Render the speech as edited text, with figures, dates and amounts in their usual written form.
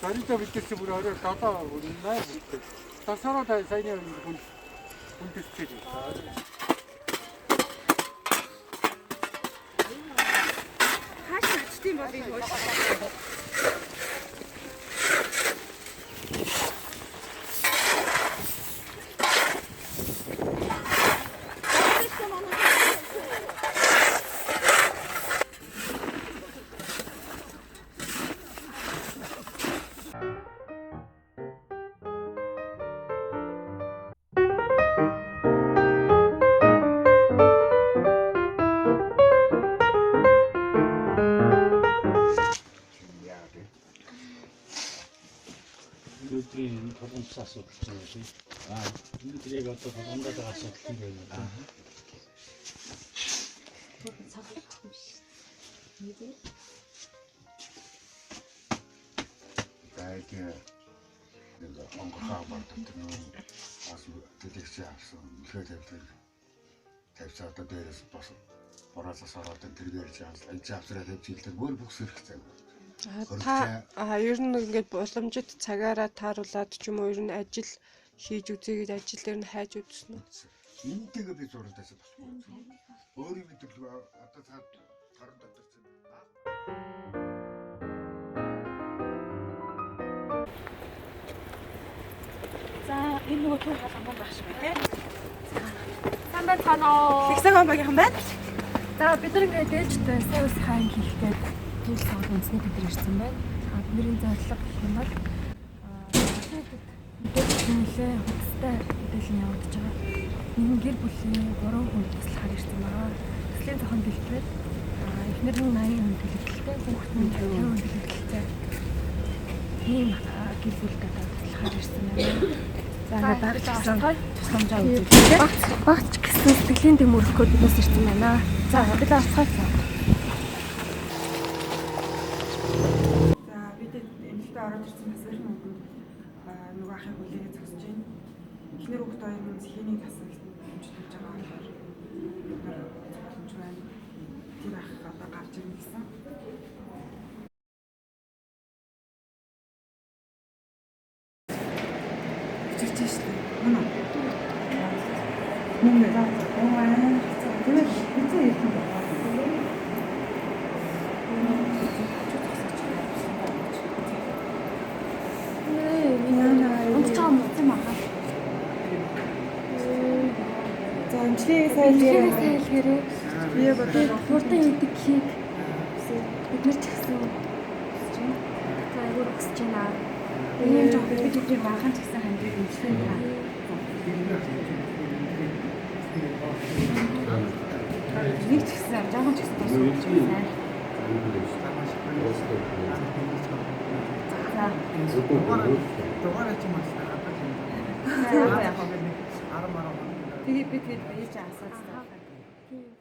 Барита бидэрч бүр орой 7 8 тасараа та саяны хүн хүндэлцээ. Хааш очтiin бол энэ хөөш. Өнөөдрийн тулгамдсан асуудал чинь юу вэ? Өнөөдөр яг одоо тулгамдаад байгаа асуудал нь юу вэ? Дайг нэг онгорхоо амар дотор нөө бас дэлгэцээ авсан үнэхээр тавьдаг тавьцаа одоо дээрээс бас бороосоос ороод тэргээр жаал энэ авсраа тавьж илдэг бүр бүх сэрх цаг. Та ер нь ингээд боломжит цагаараа тааруулаад ч юм уу ер нь ажил хийж үзье гэж ажил дээр нь хайж үзсэн үү? Энтэйгээ би зурлаасаа болохгүй. Өөрийн мэдрэл одоо цаад таран дотор чинь За энэ нөгөө төв хаалган байх шиг байна тий. Сайн байцгаана уу? Их сайн багийнхан байна. За бид нар ингээд ээлжтэй сайн усынхаа анги хийхдээ зүйл сургууль үндэсний бид нар ирсэн байна. А бидний зорилго гэх юм бол мэдээлэл нэлээ худалтай мэдээлэл явагдаж байгаа. Нэгэн гэр бүлийн 3 хүн туслахаар ирсэн байгаа. Төслийн зохион дэлбэр эхнэр нь 80 хүн төлөвлөлттэй, хүүхэд нь 50 хүн төлөвлөлттэй. Ийм гэр бүлд одоо туслахаар ирсэн байна. За ингээд багч гэсэн тусламжаа үзүүлээ. Багч гэсэн сэтгэлийн дэм өргөхөөр биднээс ирсэн байна. За бид орцгоё. За бид эмнэлтэд ороод ирсэн бас их нүгэнд нөгөө ахыг хүлээгээ зогсож байна. Эхнэр хүүхд хоёр нь сэхээний тасаг хэмжиж байгаа болохоор бид нар боломж байна. Тэр ах одоо гарч ирнэ гэсэн. Өчөрч штэ. Мөн үү? Мөн үү? Оо аа. Тэгээд хэзээ ирэх юм бэ? Унтж байгаа юм уу? Тийм аа. За эмчилгээ сайн Эмчилгээгээ сайн хэлгээрэй. Би яг одоо Хурдан идэг хийх бид нар ч гэсэн өсөж байна. За айгуур өсөж байна. Ийм жоох бид өдрийг баахан ч гэсэн хандрыг эмчлээ. Нэг ч гэсэн жоохон ч гэсэн тус болж байна. За. Дугаараа чи маш хадаж юм. За яг Яг нэг 10 10 Тэгээ би тэгээд ээж асууж байгаа. Тийм.